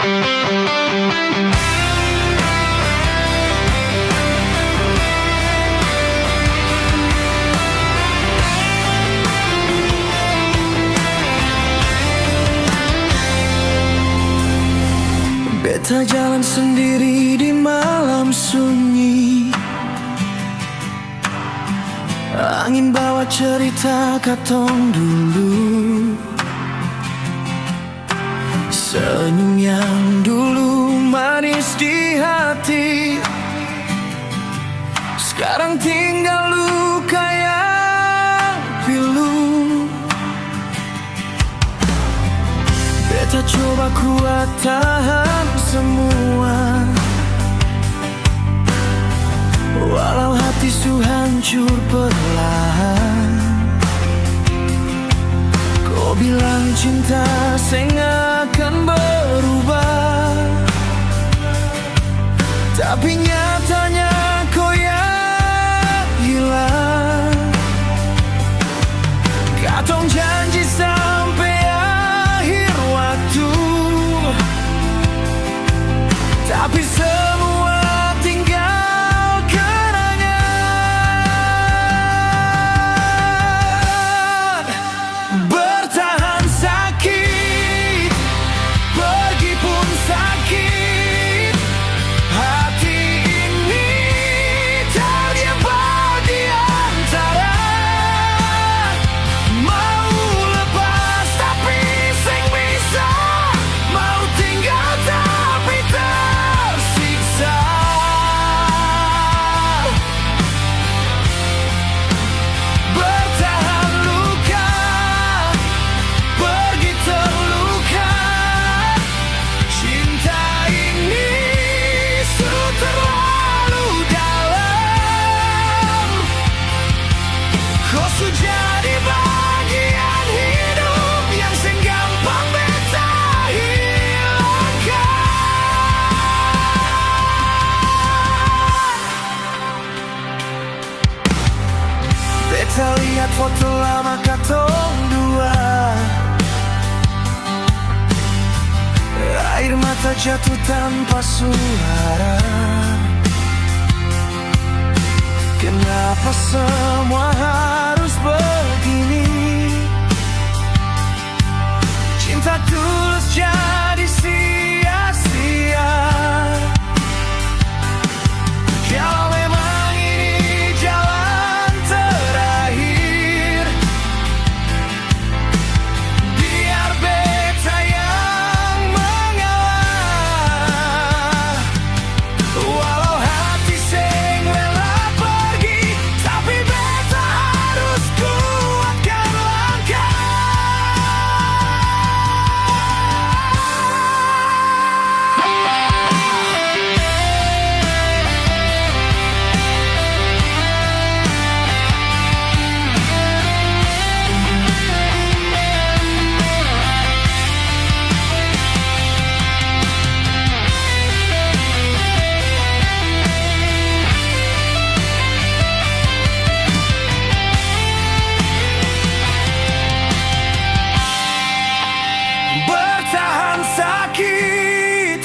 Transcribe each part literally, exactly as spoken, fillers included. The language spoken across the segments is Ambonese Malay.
Beta jalan sendiri di malam sunyi. Angin bawa cerita katong dulu. Senyum yang dulu manis di hati, sekarang tinggal luka yang pilu. Beta coba kuat tahan semua, walau hati su hancur perlahan. Ko bilang cinta seng akan berubah, tapi nyatanya ko yang hilang. Katong janji sampe akhir waktu, tapi semua tinggal kenangan. Bertahan sakit, pergi pun sakit. Hati ini terjebak di antara mau lepas tapi seng bisa, mau tinggal tapi tersiksa. Bertahan luka, pergi terluka. Cinta ini su terlalu dalam. Ko su jadi bagian hidup yang seng gampang beta hilangkan. Beta lihat foto lama katong dua, air mata jatuh tanpa suara. Kenapa semua harus begini? Cinta tulus jadi sia-sia. Kalau memang ini jalan terakhir, biar beta yang mengalah. Walau hati seng rela pergi, tapi beta harus kuatkan langkah. Bertahan sakit,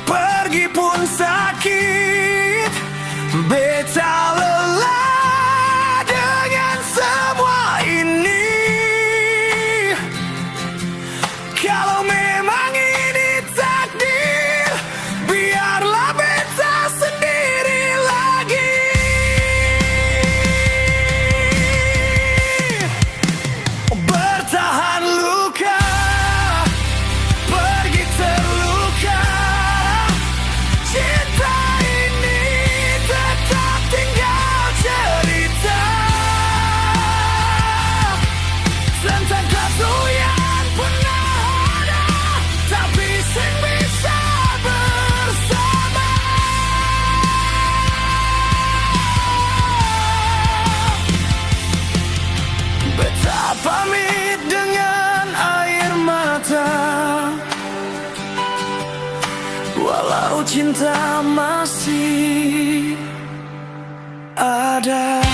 pergi pun sakit. Beta lelah dengan semua ini. Kalau memang ini takdir, biarlah beta sendiri lagi. Bertahan luka, pergi terluka. Cinta ini tetap tinggal cerita tentang satu yang pernah ada, tapi seng bisa bersama. Beta pamit dengan air mata, walau cinta masih ada.